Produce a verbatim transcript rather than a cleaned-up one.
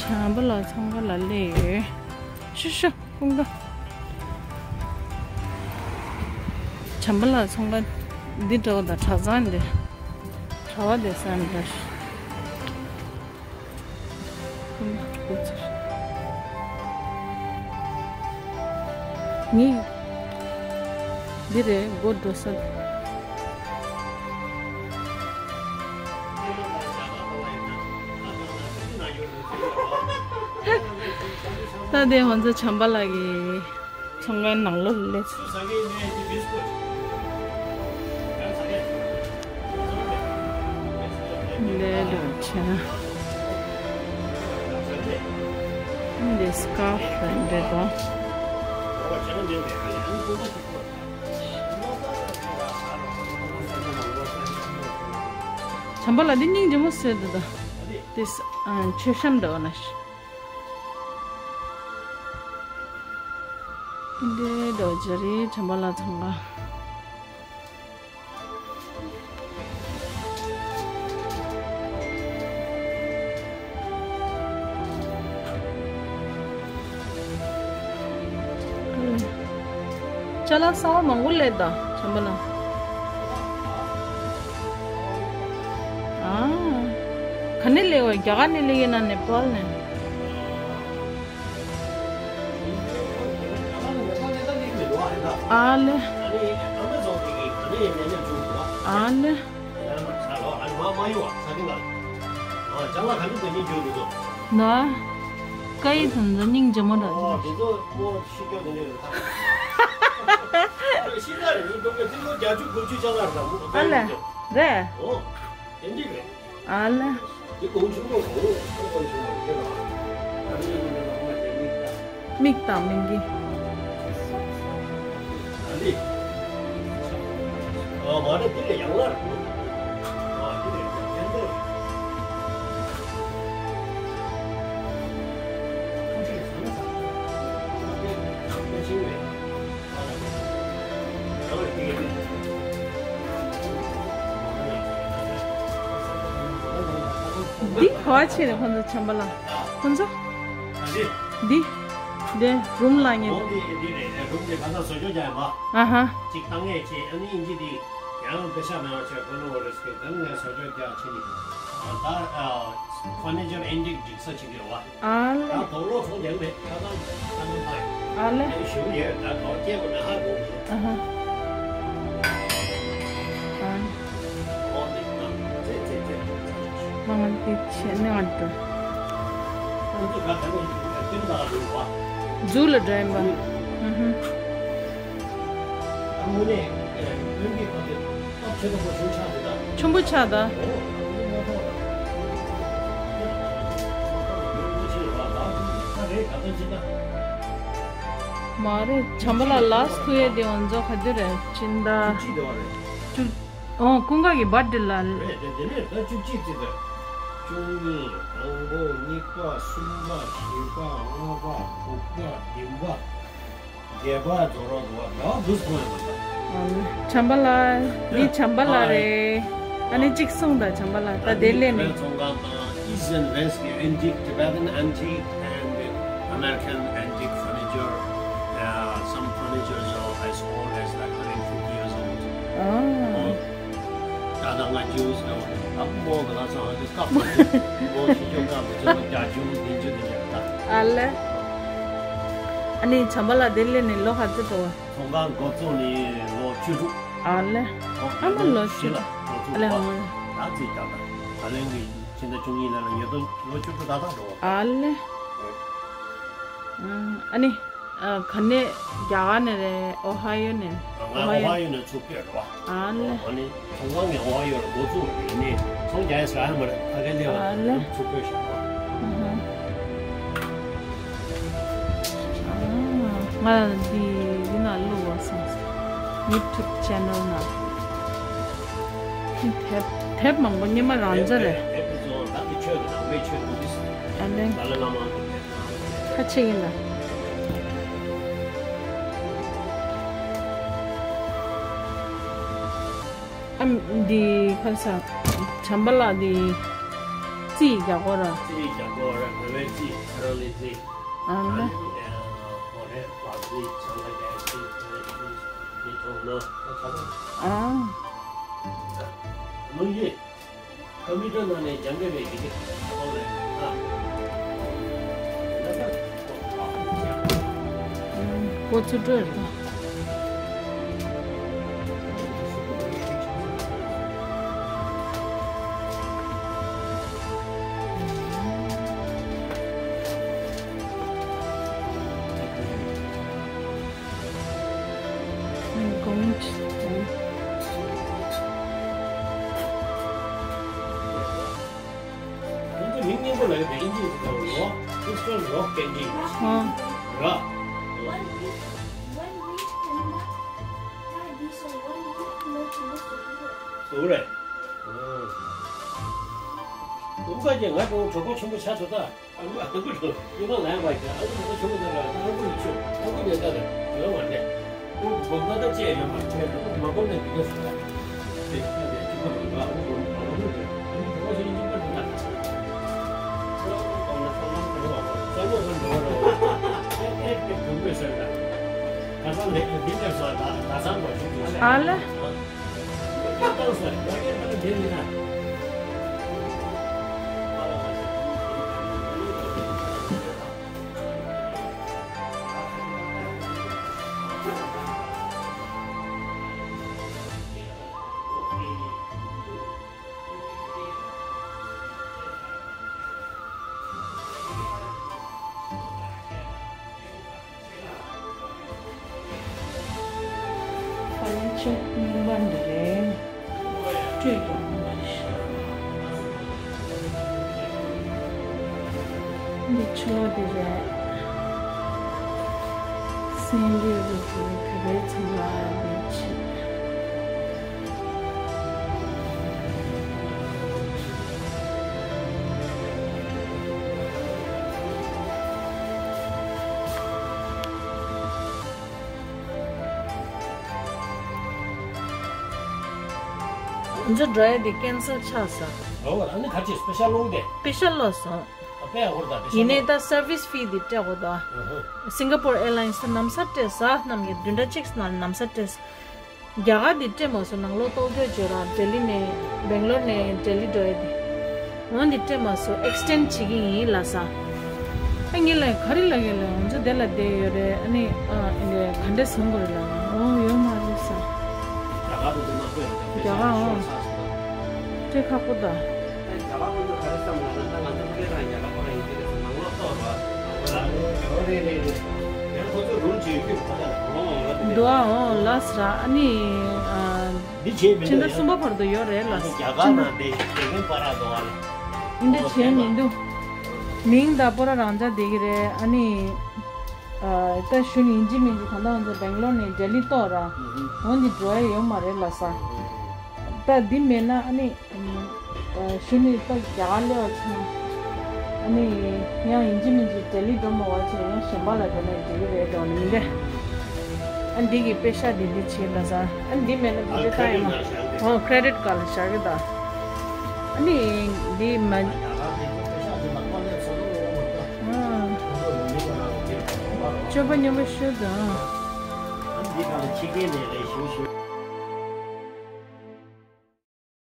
བྱམས་པ་ལགས་ཚོང་ཁང་ལ་སླེབས་ཡོད། ཤུ་ཤུ་ཀུན་དགའ། བྱམས་པ་ལགས་ཚོང་ཁང་འདི་འདྲ་བོ་དང་གྲྭ་ཚང་འདི། གྲྭ་པ་བསྡད་ས་འདྲ། ངས་འདི་རེད་སྒོ་འགྲོ་ས། ད་དེ་ང་ཚོ་བྱམས་པ་ལགས་ཀྱི་ཚོང་ཁང་ནང་ལོགས་སླེབས། ལས་ལོ་ཆེ་ན། འདི་སི་ཀར་ཕི་རེད་འདྲ་དང་། བྱམས་པ་ལགས་འདི་སྙིང་རྗེ་མོ་བཟོས་འདུག་ད། འདི་ཨ་མཆོད་བཤམས་འདྲ་བ་ན་ཤི། འདི་རྡོ་རྗེ་རེད་བྱམས་པ་ལགས་ཚང་མ། ཅ་ལག་གསར་པ་མང་པོ་སླེབས་ད་བྱམས་པ་ལགས། ཨ། ག་ནས་སླེབས་པ། རྒྱ་གར་ནས་སླེབས་ཡིན་ན་ནེ་པཱལ་ནས། ཨ་ལེ། ཨ་ལེ། ན། སྐད་ཡིག་དང་འཛམ་སྙིང་རྗེ་མོ་འདྲ། ཨ་ལེ། རེད། ཨ་ལ། མིག་དང་མིག་གི། འདི་ག་བ་ཆེ་ནས་ཁོང་ཚོ་བྱམས་པ་ལགས། ཁོང་ཚོ། འདི། འདི་རུམ་ལ་ངེས། རུམ་འདི་འདི་རེད། རུམ་འདི་ག་ཚ་བཟོ་བཅོས་རྒྱག་ཡིན་པ། ཨ་ཧ། གཅིག་བཏང་ངེས་ཆེ། ཨ་ནི་ཨིན་ཇི་འདི་ཡང་པེ་ཤ་མེད་པ་ཆེ་ཁོ་ནོ་བ་རེ་སི་ཀེ་ད་ངས་བཟོ་བཅོས་རྒྱག་ཆེ་ནི། ད་ཕར་ནི་ཅར་ཨེན་ཊིག་སྒྲིག་ས་ཅིག་ཡོད་བ། ཨ་ལེ། ད་དོག་ལོག་ཚོང་རྒྱག་མེད། ཁ་ཐང་ཁ་ཐང་ཕ་ཡིན། ཨ་ལེ། ཞུ་ཡོད། ད་དོག་སྐྱེ་བོ་ན་ཧ་གོ་གི། ཨ་ཧ། ཨ། ཨོ་ནི་ད་ཙེ་ཙེ་ཙེ། མ་ང་དེ་ཆེ་ནི་ང་དུ། ཁོང་ཚོ་ག་ད་ནི་ཀུན་ད་རུ་བ། ཛུ་ལ་འགྲོ་ཡིན་པ། ཨ་ཧ། ཨ་མོ་ནི་ཀུན་གྱི་ཁོ་དེ། ཆེན་པོ་ཆགས་ད། མ་རེད། བྱམས་པ་ལགས་ལཱསི་ཐུག་ཡས་དེ་ང་ཚོ་ག་དུས་རེད། སྤྱི་ཟླ་བཅུ། ཨོ་ཀུན་དགའ་གི་བར་ཌེ་ལ། རེད་དེ། དེ་ནས་ད་བཅུ་གཅིག་ཙམ་རེད། བཅུ་གཉིས། དང་པོ། གཉིས་པ། གསུམ་པ། བཞི་པ། ལྔ་པ། དྲུག་པ། བདུན་པ། བརྒྱད་པ་རྫོགས་རོགས་འདུག་བ། ལ་འདུག་སེ་ཁོང་ཡང་མ་ལྟ། ཨ་ནི་བྱམས་པ་ལགས། འདི་བྱམས་པ་ལགས་རེད། ཨ་ནི་གཅིག་གསུངས་དང་བྱམས་པ་ལགས། ད་དེ་སླེབས་ནས། ཚོང་ཁང་དང་East and West གི་antique, Tibetan antique and American antique furniture, uh, some furniture is old as like hundred fifty years old. ཨ། ད་ལྟ་ང་ཅིའུ་ཟེར་བ་ཨ་མོ་ག་ལ་ཚང་ཧ་ཅང་སྐབས་མོ་ཤི་ཅོ་སྐབས་ཚོ་རྒྱ་ཅུང་དེ་ཅུ་དེ་ཅག་ད། ཨ་ལེ། ཨ་ནི་བྱམས་པ་ལགས་དེ་སླེབས་ནས་ལོ་ག་ཚོད་འགྲོ་བ། ཚོང་ཁང་འགོ་བཙུགས་ནས་ལོ་བཅུ་དྲུག་ཨ་ལེ། ཨ་མ་ལོ་བཅུ་དྲུག་ཨ་ལེ། ཨ་མ་ད་ཅིག་ད་ད་ད་ལན་གྱི་ཕྱི་ཟླ་བཅུ་གཉིས་ལ་ལ་ཉེ་དུ་ལོ་བཅུ་དྲུག་ད་ད་འགྲོ་བ། ཨ་ལེ། ཨ་ནི། ཨ། ག་ནས། རྒྱ་གར་ནས་རེད། ཨོ་ཧ་ཡོ་ནས། ང་ཨོ་ཧ་ཡོ་ནས་ཚུར་བསྐྱོད་རེད་བ། ཨ་ལེ། ཨ་ནི་ཚོང་ཁང་ནས་ཨོ་ཧ་ཡོ་ལ་འགོ་བཙུགས་པ་རེད། ཡིན་ནའི་ཚོང་རྒྱག་ཡ་ཟེར་ཡ་མ་རེད། ཕ་གིར་སླེབས་པ་ཨ་ལེ། ཚུར་བསྐྱོད་བཞག་པ། ཨ་ཧ། ང་འདི་འདི་ན་བླུགས་པ་སོང་། YouTube channel ན། དེབ་དེབ་མང་པོ་སྔོན་མ་རང་འཇགས་རེད། དེབ་དེ་ཚོ་ད་ལྟ་ཆོས་ཀྱི་ནང་པའི་ཆོས་ཀྱི་ཨ་ལེ། ད་ལ་ལ་མང་དུ་དེབ་ནང་། ཁ་ཆེ་ཡིན་ལ། ཨ་འདི་ཁ་ས་བྱམས་པ་ལགས་འདི། རྩིས་རྒྱག་གོ་ར། རྩིས་རྒྱག་གོ་ར། བོད་པའི་རྩིས། ཁ་རང་ལས་རྩིས། ཨ་ལ། ཨ་ནི་ཨོ་རེད། བག་རྩིས། ཆང་ཁ་རྒྱག་རྩིས། དེ་ཐོག་ན་ད་ཆ་ཚང་། ཨ། དམངས་ཡོད། ཀམ་པུ་ཊར་ནང་ནས་སྦྱང་གི་རེད། ཡི་གེ་ཨོན་ལན་ཨ། ཁོ་ཚོ་སྤྲོད་དང་། ཁོང་ཚོ་མིང་སྙན་པོ་ལབ་ཡོད་པས། ཨིན་ཇི་ཟེར་བ་རོག་ཨིས་ཊརན་རོག་ཀན་ཌི་ར། ཟེར་བ་རེད། ཨུམ་ཀ་ཅེ་ང་ཁོང་གྲོགས་པོ་ཆེན་པོ་ཆགས་སོང་ད། ཨ་ཁུ་ཨ་ཁུ་ཁྱོད་ཡིན་པ་ལན་པ་ཞིག་ཨ་ཁུ་ཁྱོད་ཆུང་མ་ན་ར་ཨ་ཁུ་ཡིན་ཆུ་ཨ་ཁུ་ནས་ད་ར་ཡོད་མ་རེད། ཁོང་གྲོགས་ན་ད་བཅས་ཡོད་མ་རེད། ཁོང་མ་གོམས་ནས་འདི་ག་སུ་ད་དེ་ད་དེ་ཁྱི་མ་རུ་ང་ཨ་ཁུ་མ་གོམས་རེད། ཨ་ཁུ་གྲོགས་པོ་ཞིག་ཡིན་པ་འདི་ད་ཁྱི་མ་གོམས་ན་ས་ལམ་དེ་བ་ས་ལོ་ས་འགྲོ་བ་ར་ཨེ་ཨེ་དེ་གོམས་པས་ཟེར་ད་ག་ས་ལེགས་འདི་འདྲ་ས་ད་ད་ས་འགྲོ་ཆུང་ཆུང་ས་ཨ་ལ། ཕ་ལན་ཆོས་རྙིང་པ་འདི་རེད། སྤྲོད་ཀྱང་མ་རེད་ཤག་འདི་ཆོས་འདི་རེད། སེང་གེ་རུ་གི་བོད་པའི་ཚང་མ་འདི་ཆེ། ང་ཚོ་འགྲོ་ཡ་དེ་ཀན་སལ་ཆགས་ས། ཨོ་ཨ་ནི་ག་ཅི་སྤེ་ཤལ་ལོག་དེ། སྤེ་ཤལ་ལོག་སོང་། ཨ་དཔེ་ཨ་ཧོར་ད་སྤེ་ཤལ་ཡིན་ནའི་ལོག་ད་སར་ཝིས་ཕི་དེ་སྤྲད་དགོས་ད། ཨ་ཧ། སིང་ག་པོར་ཨེར་ལའིན་སི་ད་ནམ་ས་སྤྲད་ས་རྣམས་ཀྱི་བདུན་ཕྲག་གཅིག་ནང་ནམ་ས་སྤྲད་ས། རྒྱ་གར་འདི་སྤྲད་མ་སོང་། ནང་ལོགས་ཏོག་ཀྱོ་བརྗོད་ར། ལྡི་ལི་ནས་སྦེང་ལོར་ནས་ལྡི་ལི་འགྲོ་ཡ་དེ། འོ་འདི་སྤྲད་མ་སོང་། ཨེག་སི་ཊེན་ཌི་བྱེད་ཀྱི་ཡིན་ལབ་ས། ཨ་ངས་ལབ་ག་རེ་ལབ་ཀྱི་ལབ། ང་ཚོ་དེ་ལ་བསྡད་ཡོད་རེད། ཨ་ནི་ཨ་ཨེ་འདྲ་ག་འདྲ་བཟོ་དགོས་རེད་ལབ་ན། འོ་ཡོད་མ་རེད་ས། རྒྱ་གར་དུ་དུ་མ་ཐོས་རྒྱ་གར་འོ་སྤྲད་ཁག་པོ་ད། རྒྱ་གར་ཁོ་ཚོ་ག་རེ་བསམ་ལབ་ན། ད་ང་ཚོ་སླེབས་རང་རྒྱ་གར་ཁོ་རང་ཡིན་གྱི་རེད་ཟེར། ནང་ལོགས་གཏོར་བ། ཨོ་རེད་རེད་རེད། ཡང་ཁོ་ཚོ་རུམ་གཅིག་ཡོད་ཀྱི་ཁོ་ད་ལ་ཁོ་རང་ལ་དེ་འདུག་ཨ། འོ་ལགས་སོ་ར། ཨ་ནི་ཨ་འདི་བྱས་མི་ཕྱི་ཟླ་འདུག་གསུམ་པ་བར་དུ་ཡོད་རེད་ལགས་སོ། རྒྱ་གར་ནང་དེ་དེ་མིན་པ་ར་འདུག་ཨ་ལ། འདི་འདྲ་བྱས་མི་འདུག་མིང་དང་པོ་ར་རང་འཇགས་བསྡད་ཀྱི་རེད། ཨ་ནི་ཨ་ད་གཞུག་ནས་ཡིན་གཅིག་མིན་གཅིག་ད་ལྟ་ང་ཚོ་སྦེང་ལོར་ནས་ལྡི་ལི་གཏོར་ར། འོ་འདི་འགྲོ་ཡ་ཡོད་མ་རེད་ལགས་སོ། ད་འདི་མེད་ན་ཨ་ནི། གཞུག་ནས་ད་རྒྱ་གར་སླེབས་པ་ཆེ་ན། ཨ་ནི་ཡང་ཡིན་གཅིག་མིན་གཅིག་ལྡི་ལི་འགྲོ་མ་བ་ཆེ་ཡང་གཞན་པ་ལ་འགྲོ་ན་འགྲིག་གི་རེད་འགྲོ་ནི་མི་འདྲ། ཨ་འདི་གི་པེ་ཤ་འདི་འདི་བྱེད་ལ་ས། ཨ་འདི་མེད་ན་འདི་འདི་ལྟ་ཡོད་ན། ཨོ་ཁེ་རེ་ཌིཊ་ཀར་ལ་བཞག་གི་ད། ཨ་ནི་འདི་མ། སྤྱོད་པ་སྙོམས་པོ་ཤོད་དང་།